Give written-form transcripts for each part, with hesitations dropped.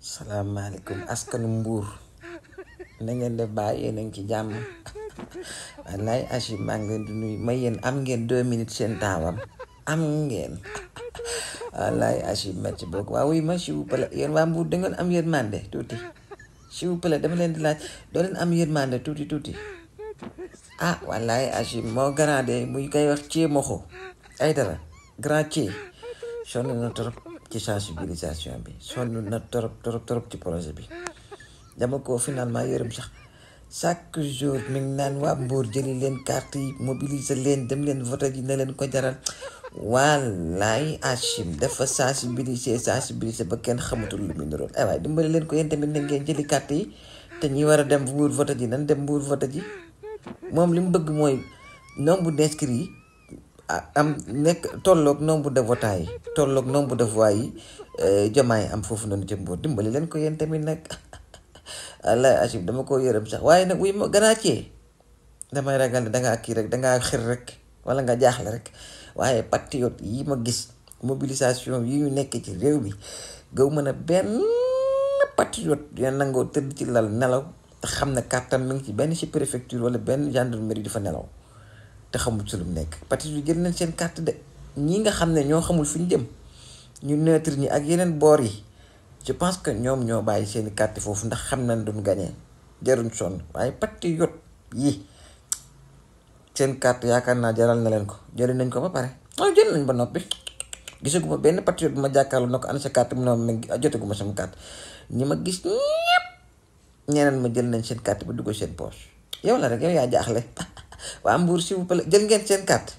salaamaaleykum askanu Mbuur na ngeen def baa yéen a ngi ci jàmm wallaay Achib maa ngi leen di nuyu may yéen am ngeen 2 minutes seen taawam am ngeen wallaay Achib merci beaucoup waaw oui ma s'il vous plaît yéen waa Mbuur da ngeen am yërmande tuuti s'il vous plaît dama leen di laaj doo leen am yërmande tuuti ah wallaay Achib moo garaade muy koy wax cee moxo ay dara grand cee sonn na trop ci sensibilisation bi sonn na trop ci projet bi dama ko finalement yërëm sax chaque jour mi ngi naan waa Mbour jëli leen carte yi mobiliser leen dem leen vote ji na leen ko jaral wallaay Achim dafa sensibiliser ba kenn xamatul lu muy niroon ay waay dimbali leen ko yéen tamit na ngeen jëli carte yi te ñi war a dem Mbour vote ji nan dem Mbour vote ji moom li mu bëgg mooy nombre d'inscrits yi am nekk tolloog nombre de votants yi tolloog nombre de voix yi Diomaye am foofu noonu ca Mbour dimbali leen ko yéen tamit nag wallaay Achib dama ko yërëm sax waaye nag wuy ma ganaa cee damay ragal ne dangaa kii rek dangaa xir rek wala nga jaaxle rek waaye patriote yi ma gis mobilisation yi ñu nekk ci réew bi gaw mën a benn patriote ya nangoo tëdd ci lal nelaw te xam ne kàttan mi ngi ci benn ci préfecture wala benn gendarmerie di fa nelaw te xamul ci lu mu nekk patriote yi jël nañ seen carte de ñi nga xam ne ñoo xamul fi ñu jëm ñu neutre ñi ak yeneen boor yi je pense que ñoom ñoo bàyyi seeni carte foofu ndax xam nañ duñ gagné jaruñ sonn waaye patriote yi seen carte yaakaar naa jaral na leen ko jëli nañ ko ba pare jël nañ ba noppi gisaguma benn patriote bu ma jàkkaarloo na ko ana sa carte mu ne ma jotaguma sama carte ñi ma gis ñëpp ñeneen ma jël nañ seen carte ba dugg seen poche yow la rek yow yaa jaaxle waa Mbour s'il vous plaît jël ngeen seen carte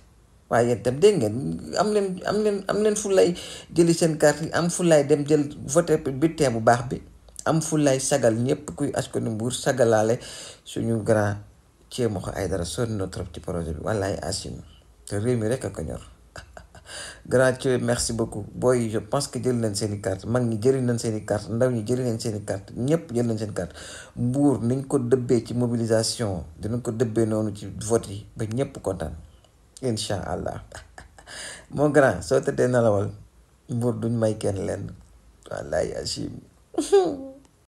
waaye yéen itam dégg ngeen am leen fulay jëli seen carte yi am fulay dem jël voté bulletin bu baax bi am fulay sagal ñëpp kuy askanu Mbour sagalaale suñu grand Thiemokho Aidara sonn na trop ci projet bi wallaay Achim te réew mi rek a ko ñor grand Thiem merci beaucoup booy je pense que jël nañ seen i carte mag ñi jëli nañ seen i carte ndaw ñi jëli nañ seen i carte ñëpp jël nañ seen carte Mbour niñ ko dëbbee ci mobilisation dinañ ko dëbbee noonu ci vote yi ba ñëpp kontaan incha allah mon grand soo tëddee nalawal Mbour duñ may kenn leen wallaay Achim